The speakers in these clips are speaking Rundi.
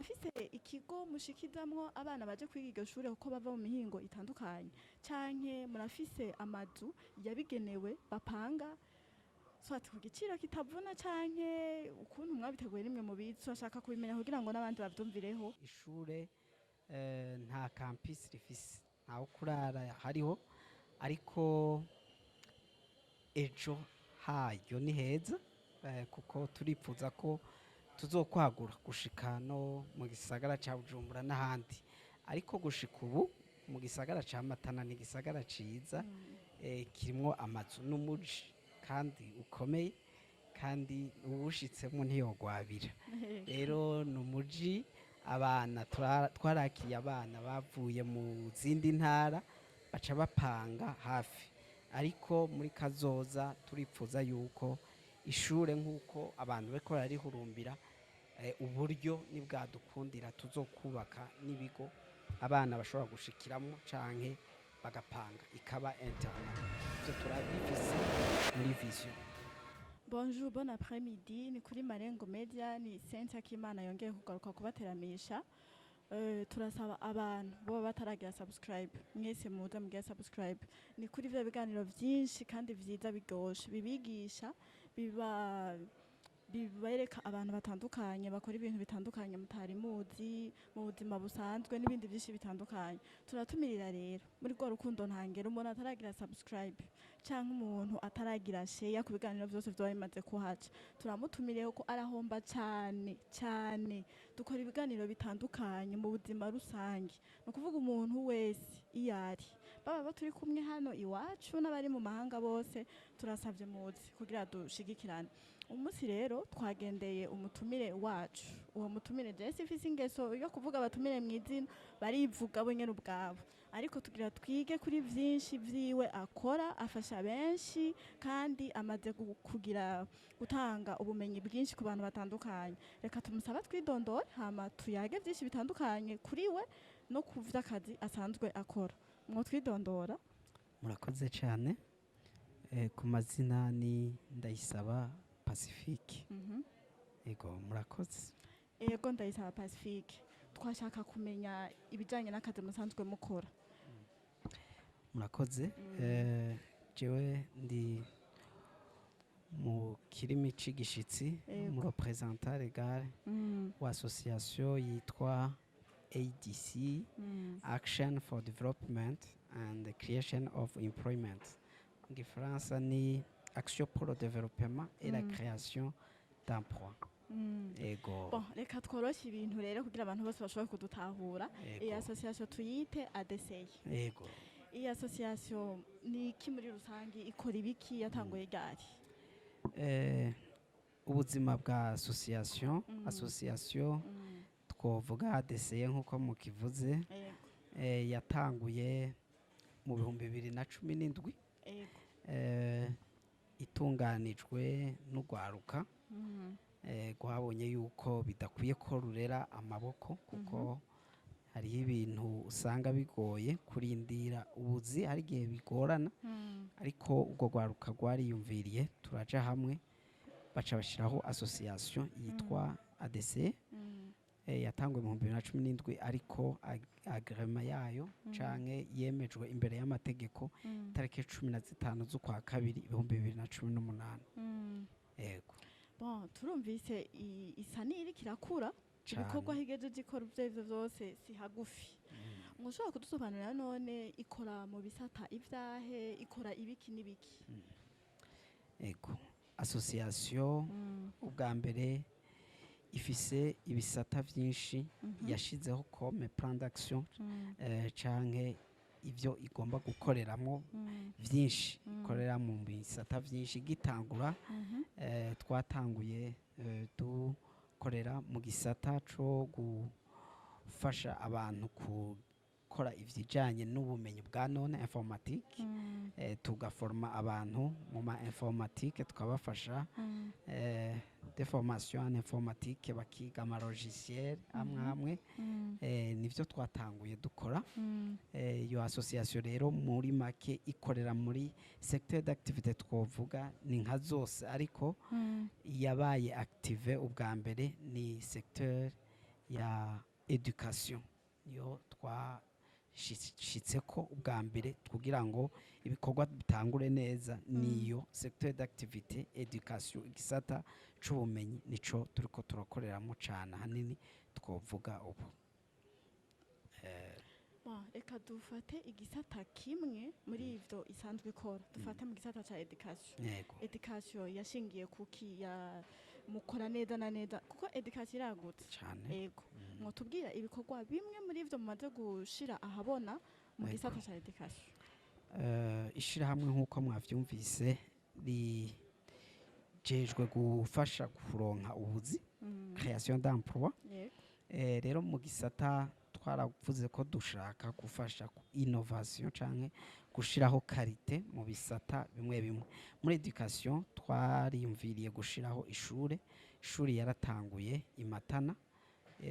Murafise ikigo mushikizamwo abana baje kwiga iryo shure kuko bava mu mihingo itandukanye, canke murafise amazu yabigenewe bapanga, soit ku giciro kitavuna, canke ukuntu mwabiteguye nimwe mubizi? Turashaka kubimenya kugira ngo n'abandi bavyumvireho. Ishure nta campus rifise, ntaho kurara hariho, ariko ejo haryo ni heza, kuko turipfuza ko tuzokwagura gushika no mu gisagara ca Bujumbura n'ahandi. Ariko gushika ubu mu gisagara ca Matana ni igisagara ciza, kirimwo amazu n'umuji kandi ukomeye, kandi uwushitsemo ntiyogwabira. Rero ni umuji abana twarakiriye abana bavuye mu zindi ntara, baca bapanga hafi. Ariko muri kazoza turipfuza yuko ishure, nk'uko abantu bariko bararihurumbira, uburyo nibwadukundira tuzokubaka n'ibigo abana bashobora gushikiramo canke bagapanga, ikaba internat. Ivyo turabifise muri vision. Bonjour, bon après-midi. Ni kuri Marengo Media, ni Cynthia Kimana yongeye kugaruka kubateramisha. Turasaba abantu boba bataragira subscribe, mwese muze mugire subscribe. Ni kuri vya biganiro vyinshi kandi vyiza biryoshe, bibigisha, bibereka abantu batandukanye bakora ibintu bitandukanye mutari muzi mu buzima busanzwe n'ibindi byinshi bitandukanye. Turatumirira rero muri rwa rukundo ntangera umuntu ataragira subscribe canke umuntu ataragira share ku biganiro vyose vyoba bimaze kuhaca, turamutumiriye ko arahomba cane cane. Dukora ibiganiro bitandukanye mu buzima rusange, ni ukuvuga umuntu wese iyo ari, baba turi kumwe hano iwacu n'abari mu mahanga bose, turasavye muzi kugira dushigikirane. Umunsi rero twagendeye umutumire wacu. Uwo mutumire, jesi ifise ingeso yo kuvuga abatumire mu izina, barivuga bo nyene ubwabo, ariko tugira twige kuri vyinshi vyiwe akora, afasha benshi kandi amaze kugira gutanga ubumenyi bwinshi ku bantu batandukanye. Reka tumusaba twidondore, hama tuyage vyinshi bitandukanye kuri we no ku vy'akazi asanzwe akora. Mwo twidondora? Murakoze cyane. Ku mazina ni Ndayisaba Pacifique. Ego, murakoze. Ego, Ndayisaba Pacifique, twashaka kumenya ibijanye n'akazi musanzwe mukora. Murakoze. Jewe ndi mu kirimi c'igishitsi mu représentant légal wa association yitwa ADC, Action for Development and the Creation of Employment. Mu gifaransa ni Action pour le développement et la création d'emploi. Ego. Bon, reka tworoshye ibintu rero kugira abantu bose bashobore kudutahura. Ego. Iyi association tuyite ADCI. Ego. Iyi association ni iki muri rusange? Ikora ibiki? Yatanguye ryari? Ubuzima bwa association twovuga ADCE nk'uko mukivuze, yatanguye mu 2017, itunganijwe n'urwaruka rwabonye yuko bidakwiye ko rurera amaboko, kuko hariho ibintu usanga bigoye kurindira ubuzi, hari igihe bigorana. Ariko urwo rwaruka rwariyumviriye, turaja hamwe, baca bashyiraho association yitwa ADC. Yatanguye mu 2017, ariko agrément yayo canke yemejwe imbere y'amategeko tariki 15 z'ukwa kabiri 2018. Yego. Bon, turumvise isa n'iriko irakura. Cane. Ibikorwa higejeje ikora ivyo arivyo vyose si hagufi. Mwoshobora kudusobanurira none ikora mu bisata ivyahe, ikora ibiki n'ibiki? Ego, association ubwa mbere ifise ibisata vyinshi yashizeho comme plan d'action, canke ivyo igomba gukoreramo vyinshi. Ikorera mu bisata vyinshi. Gitangura, twatanguye dukorera mu gisata co gufasha abantu gukora ibijanye n'ubumenyi bwa none, informatique. Tugaforma abantu mu ma informatique, tukabafasha de formation en informatique, bakiga ama logiciel amwe amwe. Nivyo twatanguye dukora. Iyo association rero muri make ikorera muri secteur d'activité twovuga ni nka zose, ariko yabaye active ubwa mbere ni secteur Ya éducation niyo twashitseko ubwa mbere kugira ngo ibikorwa bitangure neza. Niyo secteur d'activité éducation, igisata c'ubumenyi, nico turiko turakoreramo cane hanini twovuga ubu. Bon, reka dufate igisata kimwe muri ivyo isanzwe ikora, dufate mu gisata ca éducation. Yego. Éducation yashingiye kuki? Ya mukora neza na neza, kuko éducation iragutse. Cane. Ego, mwotubwira ibikorwa bimwe muri ivyo mumaze gushira ahabona mu gisata ca éducation? Ishirahamwe nk'uko mwavyumvise rijejwe gufasha kuronka ubuzi, création d'emploi. Rero mu gisata twaravuze ko dushaka gufasha ku innovation canke gushiraho qualité mu bisata bimwe bimwe. Muri éducation twariyumviriye gushiraho ishure. Ishuri yaratanguye imatana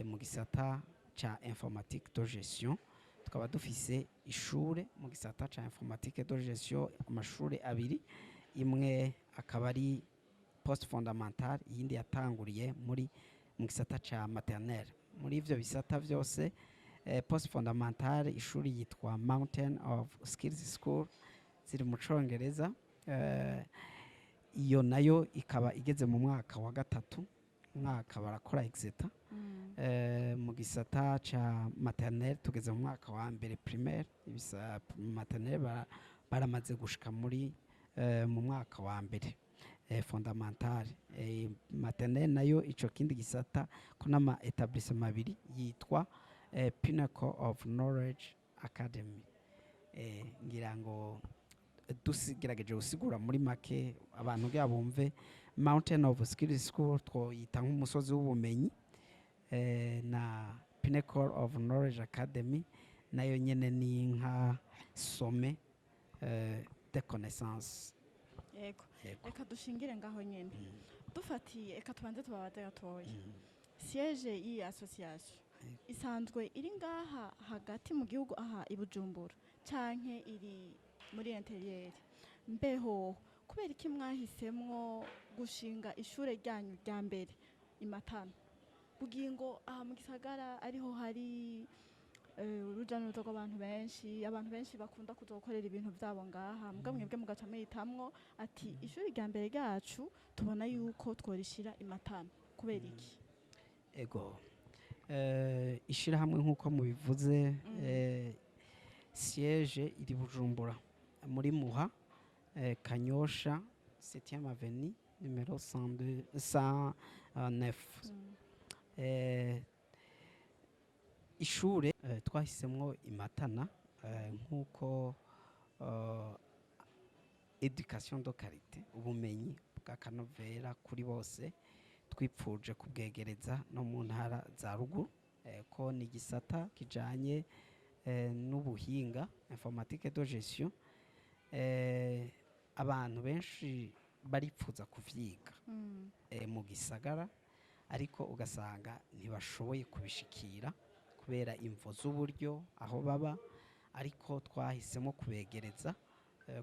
mu gisata ca informatique de gestion. Tukaba dufise ishure mu gisata ca informatique de gestion, amashure abiri, imwe akaba ari post fondamental, iyindi yatanguriye muri mu gisata ca maternelle. Muri ivyo bisata vyose, post fondamental ishuri yitwa Mountain of Skills School, ziri mu Congereza. Iyo nayo ikaba igeze mu mwaka wa gatatu, mwaka barakora exetat. Mu gisata ca maternelle tugeze mu mwaka wa mbere primaire, ibisa maternelle baramaze gushika muri mu mwaka wa mbere fondamental. Maternelle nayo, ico kindi gisata ko n'ama établissement abiri yitwa Pinnacle of Knowledge Academy. Ngira ngo dusigerageje gusigura muri make abantu kugira bumve, Mountain of Skills School twoyita nk'umusozi w'ubumenyi, na Pinnacle of Knowledge Academy nayo nyene ni nka sommet de connaissance. Yego. Yego. Reka dushingire ngaho nyene. Dufatiye, reka tubanze tubabaze gatoya, siège y'iyi association isanzwe iri ngaha hagati mu gihugu, aha i Bujumbura, canke iri muri intérieur? Mbeho kubera iki mwahisemwo gushinga ishure ryanyu rya mbere i Matana, bugingo aha mu gisagara ariho hari uruja n'uruza rw'abantu benshi, abantu benshi bakunda kuzokorera ibintu vyabo ngaha, muga mwebwe mugaca muhitamwo ati ishuri rya mbere ryacu tubona yuko tworishira i Matana, kubera iki? Ego, ishirahamwe nk'uko mubivuze, siège iri Bujumbura muri Muha, Kanyosha 7e avenue numéro 102 109. Ishure twahisemwo imatana nk'uko éducation de qualité, ubumenyi bw'akanovera kuri bose, twipfuje kubwegereza no mu ntara za ruguru, ko ni igisata kijanye n'ubuhinga, informatique de gestion. Abantu benshi baripfuza kuvyiga mu gisagara, ariko ugasanga ntibashoboye kubishikira kubera imvo z'uburyo aho baba. Ariko twahisemo kubegereza,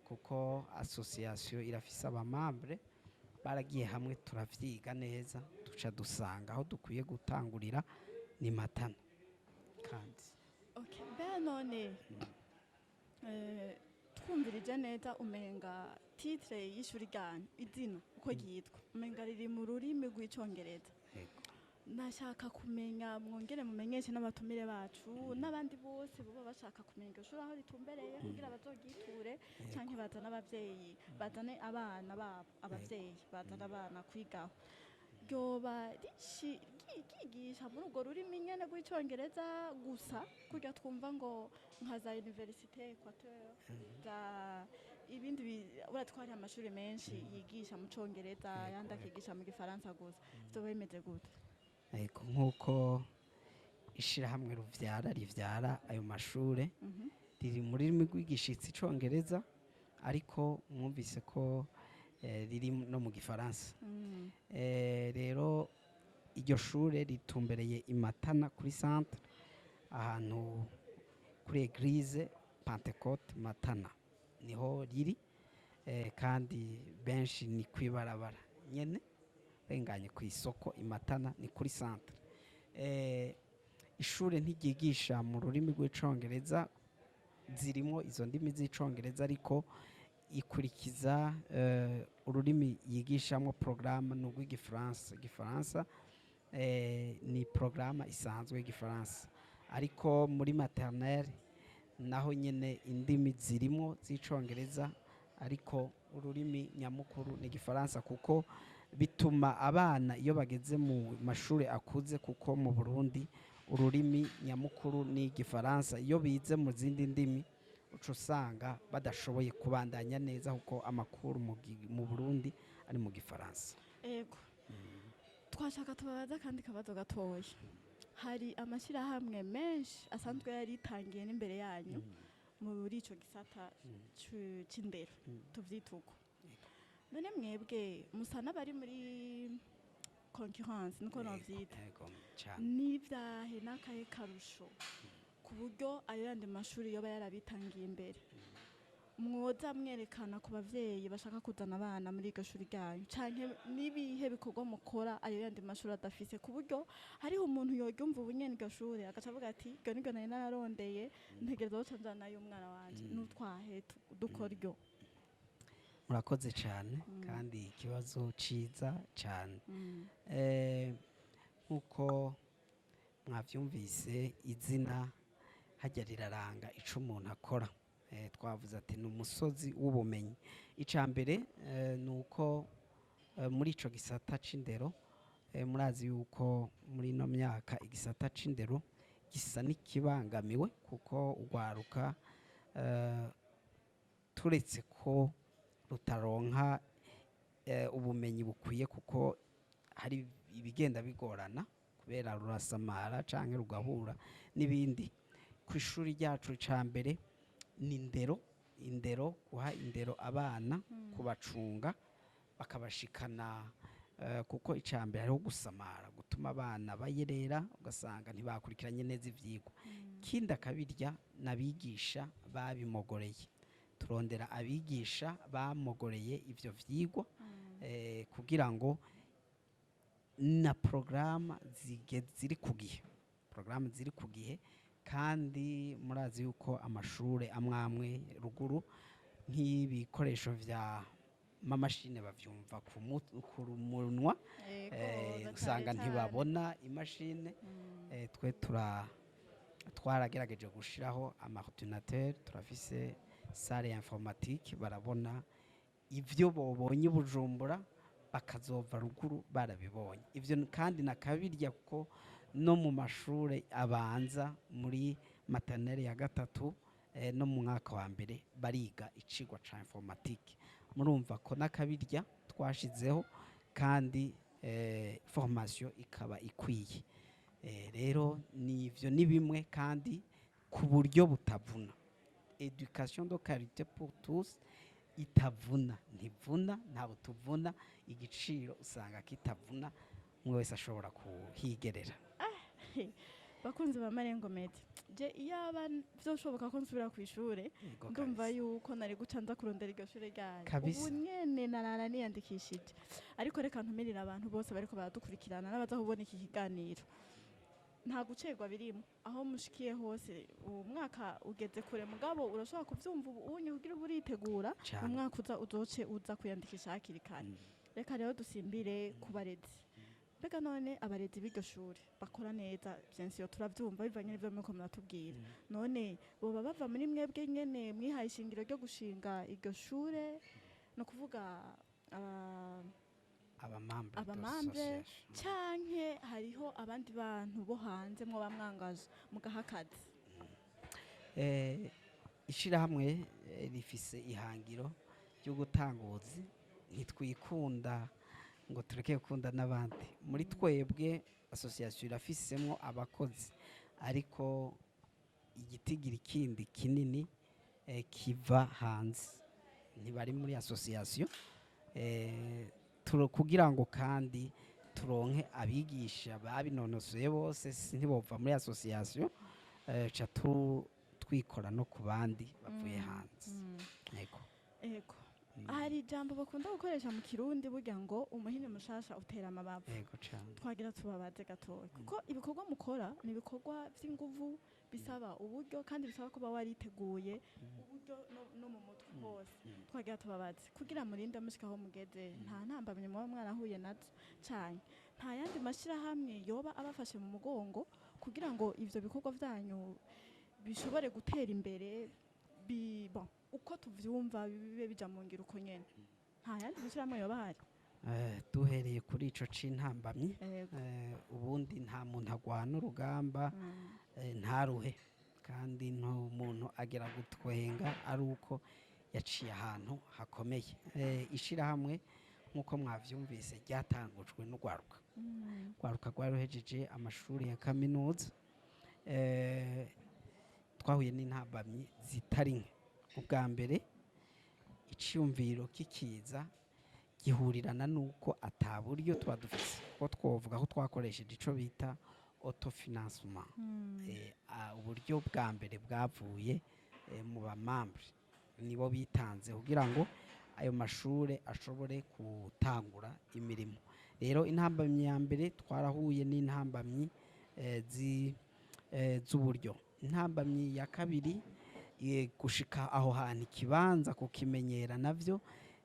kuko association irafise aba membres baragiye hamwe, turavyiga neza, duca dusanga aho dukwiye gutangurira ni Matana kandi. Okay, mbe none twumvirije neza, umenga titre y'ishuri ryanyu, izina uko ryitwa, umenga riri mu rurimi rw'Icongereza. Yego. Nashaka kumenya, mwongere mumenyeshe n'abatumire bacu n'abandi bose baba bashaka kumenya iryo shuri aho ritumbereye kugira bazoryiture, canke bazane abavyeyi, bazane abana babo, abavyeyi bazane abana kwigaho. Ryoba ryigisha muri urwo rurimi nyene rw'Icongereza gusa, kurya twumva ngo nka za Université Equateur, za ibindi urazi ko hari amashuri menshi yigisha mu Congereza, ayandi akigisha mu Gifaransa gusa, vyoba bimeze gute? Yego, nk'uko ishirahamwe ruvyara rivyara ayo mashure riri mu rurimi rw'igishitsi Icongereza, ariko mwumvise ko riri no mu Gifaransa. Rero iryo shure ritumbereye i Matana kuri centre, ahantu kuri Église Pentecôte Matana niho riri, kandi benshi ni kwibarabara nyene renganye ku isoko i Matana, ni kuri centre. Ishure ntiryigisha mu rurimi rw'Icongereza, zirimo izo ndimi z'Icongereza, ariko ikurikiza ururimi yigishamo, porogaramu ni urw'Igifaransa. Igifaransa ni porogaramu isanzwe y'Igifaransa, ariko muri maternelle naho nyine indimi zirimo z'Icongereza, ariko ururimi nyamukuru ni Igifaransa, kuko bituma abana iyo bageze mu mashuri akuze, kuko mu Burundi ururimi nyamukuru ni Igifaransa, iyo bize mu zindi ndimi uca usanga badashoboye kubandanya neza, kuko amakuru mu Burundi ari mu Gifaransa. Ego, twashaka tubabaza kandi kabazo gatoya. Hari amashyirahamwe menshi asanzwe yaritangiye n'imbere yanyu muri ico gisata c'indero, tuvyita uko. None mwebwe musa n'abari muri concurrence, niko novyita? Yego, cane. N'ivyahe, n'akahe karusho ku buryo ayo yandi mashuri yoba yarabitangiye imbere mwoza mwerekana ku bavyeyi bashaka kuzana abana muri iryo shuri ryanyu, canke n'ibihe bikorwa mukora ayo yandi mashuri adafise, ku buryo hariho umuntu yoryumva ubu nyene iryo shure agaca avuga ati: "Iryo niryo nari nararondeye, ntegerezwa guca njanayo umwana wanje"? N'utwahe dukoryo? Murakoze cyane, kandi ikibazo ciza cyane. Nk'uko mwavyumvise, izina hajya riraranga ico umuntu akora. Twavuze ati ni umusozi w'ubumenyi. Ica mbere ni uko muri ico gisata c'indero, murazi yuko muri ino myaka igisata c'indero gisa n'ikibangamiwe, kuko urwaruka, turetse ko rutaronka ubumenyi bukwiye, kuko hari ibigenda bigorana kubera rurasamara canke rugahura n'ibindi, ku ishuri ryacu ca mbere ni indero. Indero, guha indero abana, kubacunga bakabashikana, kuko ica mbere hariho gusamara gutuma abana bayerera, ugasanga ntibakurikiranye neza ivyigwa. Kindi akabirya n'abigisha babimogoreye. Turondera abigisha bamogoreye ivyo vyigwa, kugira ngo na porogaramu ziri ku gihe, porogaramu ziri ku gihe. Kandi murazi yuko amashure amwe amwe ruguru, nk'ibikoresho vya mamashine bavyumva ku munwa, usanga ntibabona imashine. Twe twaragerageje gushiraho ama ordinateur, turafise salle ya informatique, barabona ivyo bobonye i Bujumbura bakazova ruguru barabibonye ivyo. Kandi nakabirya, kuko no mu mashure abanza, muri maternelle ya gatatu, no mu mwaka wa mbere bariga icigwa ca informatique. Murumva ko n'akabirya twashizeho, kandi formation ikaba ikwiye. Rero ni ivyo, ni bimwe, kandi ku buryo butavuna, éducation de qualité pour tous itavuna, ntivuna, ntabwo tuvuna. Igiciro usanga kitavuna, umwe wese ashobora kuhigerera. Bakunzi ba Marengo Media, je iyaba vyoshoboka ko nsubira ku ishure, ndumva yuko nari guca nza kurondera iryo shure ryanyu ubu nyene, narara niyandikishije. Ariko reka ntumirire abantu bose bariko baradukurikirana n'abaza kubona iki kiganiro, nta gucerwa birimo. Aho mushikiye hose, uwo mwaka ugeze kure, mugabo urashobora kuvyumva ubu unye kugira ube uritegura umwaka uza, uzoce uza kwiyandikisha hakiri kare. Reka rero dusimbire ku barezi. Mbega none abarezi b'iryo shure bakora neza? Vyensi yo turavyumva bivanye n'ivyo muriko muratubwira. None boba bava muri mwebwe nyene mwihaye ishingiro ryo gushinga iryo shure, ni ukuvuga aba membres aba membres, d'association. Canke hariho abandi bantu bo hanze mwoba mwangaje mugaha akazi? Ishirahamwe rifise ihangiro ryo gutanga ubuzi. Ntitwikunda ngo tureke gukunda n'abandi. Muri twebwe association irafisemwo abakozi, ariko igitigiri kindi kinini kiva hanze, ntibari muri association. Kugira ngo kandi turonke abigisha babinonosoye bose, ntibova muri association, ca twikora no ku bandi bavuye hanze. Yego. Ego. Hari ijambo bakunda gukoresha mu Kirundi burya ngo umuhini mushasha utera amabavu. Yego cane. Twagira tubabaze gatoya, kuko ibikorwa mukora ni ibikorwa vy'inguvu, bisaba uburyo kandi bisaba kuba wariteguye uburyo no mu mutwe hose. Twagira tubabaze, kugira murinde mushika aho mugeze, nta ntambamye muba mwarahuye nazo, canke nta yandi mashirahamwe yoba abafashe mu mugongo kugira ngo ivyo bikorwa vyanyu bishobore gutera imbere, bon, uko tuvyumva bibe bija mu ngiro uko nyene? Nta yandi mashirahamwe yoba ahari? Duhereye kuri ico c'intambamyi, Yego. Ubundi nta muntu agwana urugamba ntaruhe, kandi muntu agera gutwenga ari uko yaciye ahantu hakomeye. Ishirahamwe nk'uko mwavyumvise ryatangujwe n'urwaruka, rwaruka rwaruhejeje amashuri ya kaminuza. Twahuye n'intambamyi zitari nke. Ubwa mbere, iciyumviro kikiza gihurirana n'uko ata buryo tuba dufise, kuko twovuga ko twakoresheje ico bita autofinancement. Uburyo bwa mbere bwavuye mu ba membres, nibo bitanze kugira ngo ayo mashure ashobore gutangura imirimo. Rero intambamyi ya mbere, twarahuye n'intambamyi z'uburyo. Intambamyi ya kabiri, gushika aho hantu, ikibanza kukimenyera navyo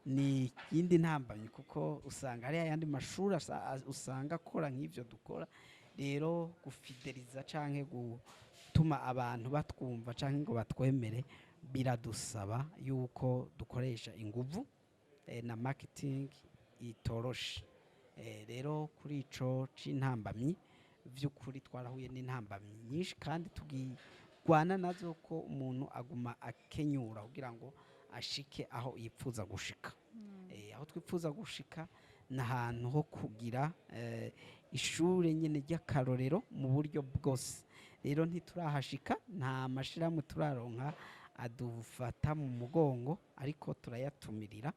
ni iyindi ntambamyi, kuko usanga hari ayandi mashuri usanga akora nk'ivyo dukora. Rero gufideliza canke gutuma abantu batwumva canke ngo batwemere biradusaba yuko dukoresha inguvu na marketing itoroshe. Rero kuri ico c'intambamyi, vy'ukuri twarahuye n'intambamyi nyinshi kandi tugirwana nazo, ko umuntu aguma akenyura kugira ngo ashike aho yipfuza gushika. Aho twipfuza gushika ni ahantu ho kugira ishure nyene ry'akarorero mu buryo bwose. Rero ntiturahashika, nta mashirahamwe turaronka adufata mu mugongo, ariko turayatumirira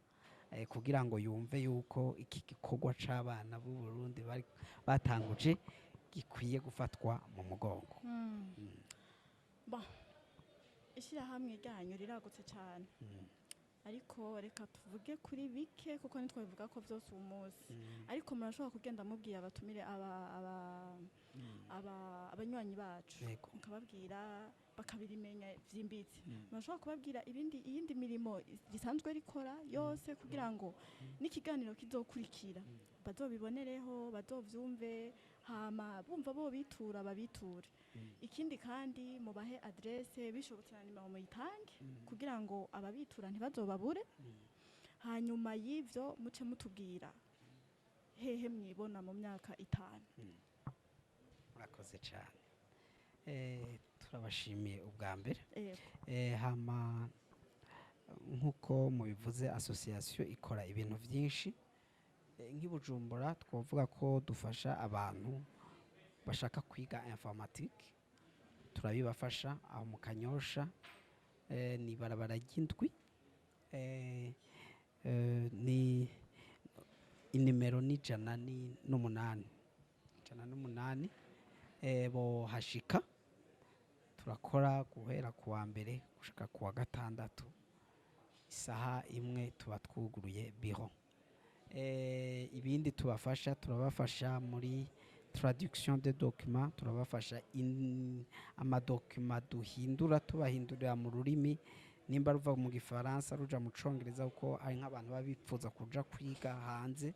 kugira ngo yumve yuko iki gikorwa c'abana b'u Burundi bari batanguje gikwiye gufatwa mu mugongo. Bon, ishyirahamwe ryanyu riragutse cyane, ariko reka tuvuge kuri bike, kuko ntitwabivuga ko byose uyu munsi. Ariko murashobora kugenda mubwiye abatumire, abanywanyi bacu, mukababwira bakabirimenya vyimbitse. Murashobora kubabwira ibindi, iyindi mirimo risanzwe rikora yose, kugira ngo n'ikiganiro kizokurikira bazobibonereho, bazovyumve, hama bumva bo bitura babiture. Ikindi kandi, mubahe adresse, bishobotse na nimero muyitange, kugira ngo ababitura ntibazobabure. Hanyuma y'ivyo, muce mutubwira hehe mwibona mu myaka 5. Murakoze cyane. Turabashimiye ubwa mbere. Yego. Hama nk'uko mubivuze, association ikora ibintu byinshi. Nk'i Bujumbura twavuga ko dufasha abantu bashaka kwiga informatique, turabibafasha aho mu Kanyosha, ni barabara ry'indwi, ni inimero ni 108, 108. Bohashika. Turakora guhera ku wa mbere gushika ku wa gatandatu, isaha 1 tuba twuguruye biro. Ibindi tubafasha, turabafasha muri traduction de documents, turabafasha ama documents duhindura, tubahindurira mu rurimi, nimba ruva mu Gifaransa ruja mu Congereza, kuko hari nk'abantu baba bipfuza kuja kwiga hanze,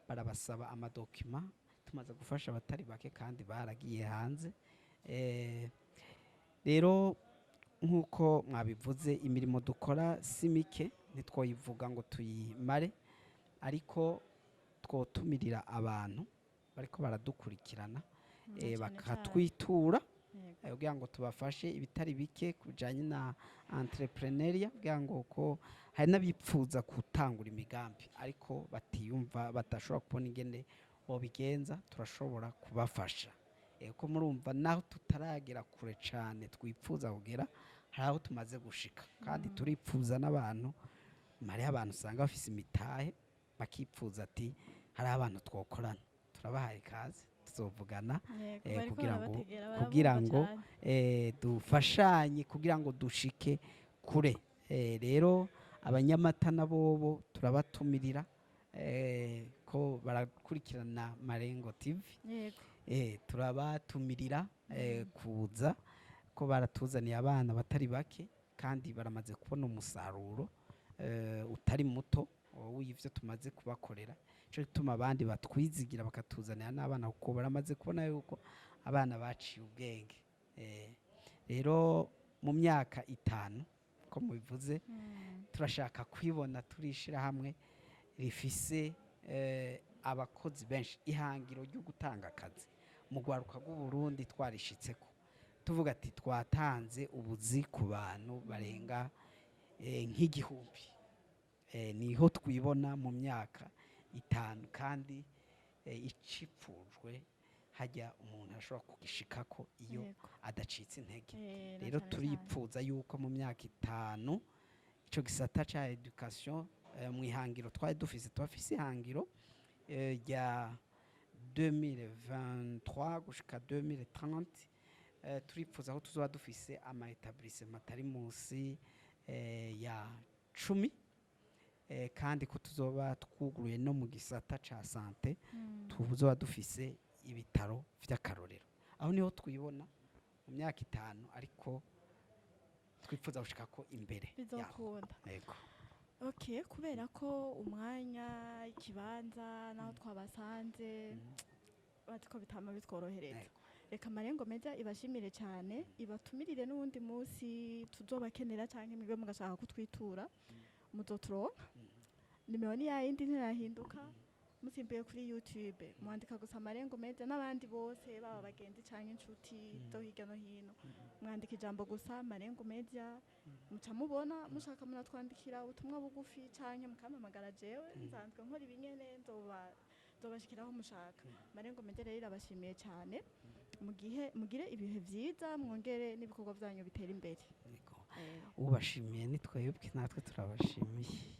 barabasaba ama documents. Tumaze gufasha abatari bake kandi baragiye hanze. Rero nk'uko mwabivuze, imirimo dukora si mike, ntitwoyivuga ngo tuyimare, ariko twotumirira abantu bariko baradukurikirana Cane cane. bakatwitura Yego. Kugira ngo tubafashe ibitari bike kubijanye na entrepreneuriat, kugira ngo ko hari n'abipfuza gutangura imigambi ariko batiyumva, badashobora kubona ingene bobigenza, turashobora kubafasha. Ko murumva naho tutaragera kure cane twipfuza kugera, hari aho tumaze gushika, kandi turipfuza n'abantu. Hariho abantu usanga bafise imitahe, bakipfuza ati hari abantu twokorana, turabahaye ikaze, tuzovugana. Yego, bariko kugira ngo barabategera, kugira barabumva ngo cane. Dufashanye kugira ngo dushike kure. Rero Abanyamata nabobo turabatumirira ko barakurikirana Marengo TV. Turabatumirira kuza, ko baratuzaniye abana batari bake kandi baramaze kubona umusaruro utari muto w'ivyo tumaze kubakorera. Ico gituma abandi batwizigira bakatuzanira n'abana, kuko baramaze kubona yuko abana baciye ubwenge. Rero mu myaka 5, ko mubivuze, turashaka kwibona turishira hamwe rifise abakozi benshi. Ihangiro ryo gutanga akazi mu rwaruka rw'Uburundi twarishitseko, tuvuga ati twatanze ubuzi ku bantu barenga nk'igihumbi. Niho twibona mu myaka 5, kandi icipfujwe hajya umuntu ashobora kugishikako iyo adacitse intege. Na Rero cane cane. turipfuza yuko mu myaka 5 ico gisata ca éducation, mu ihangiro twari dufise, twafise ihangiro rya 2023 gushika 2030, turipfuza ko tuzoba dufise ama établissement atari munsi ya 10, kandi ko tuzoba twuguruye no mu gisata ca santé, tuzoba dufise ibitaro vy'akarorero. Aho niho twibona mu myaka 5, ariko twifuza gushikako imbere yaho. Bizokunda. Yego. Okay, kubera ko umwanya, ikibanza naho twabasanze, bazi ko bitama bitworohereza. Reka Marengo Media ibashimire cyane, ibatumirire n'uwundi munsi tuzobakenera, canke mwebwe mugashaka kutwitura, muzoturonka. Nimero ni yayindi, ntirahinduka. Musimbuye kuri YouTube mwandika gusa Marengo Media, n'abandi bose baba bagenzi canke inshuti zo hirya no hino, mwandika ijambo gusa Marengo Media, muca mubona. Mushaka munatwandikira ubutumwa bugufi canke mukampamagara jewe, nsanzwe nkora ibinyene, nzobashikiraho mushaka. Marengo Media rero irabashimiye cyane. Mugihe mugire ibihe vyiza, mwongere n'ibikorwa vyanyu bitera imbere. Yego. Ubashimiye ni twebwe, natwe turabashimiye.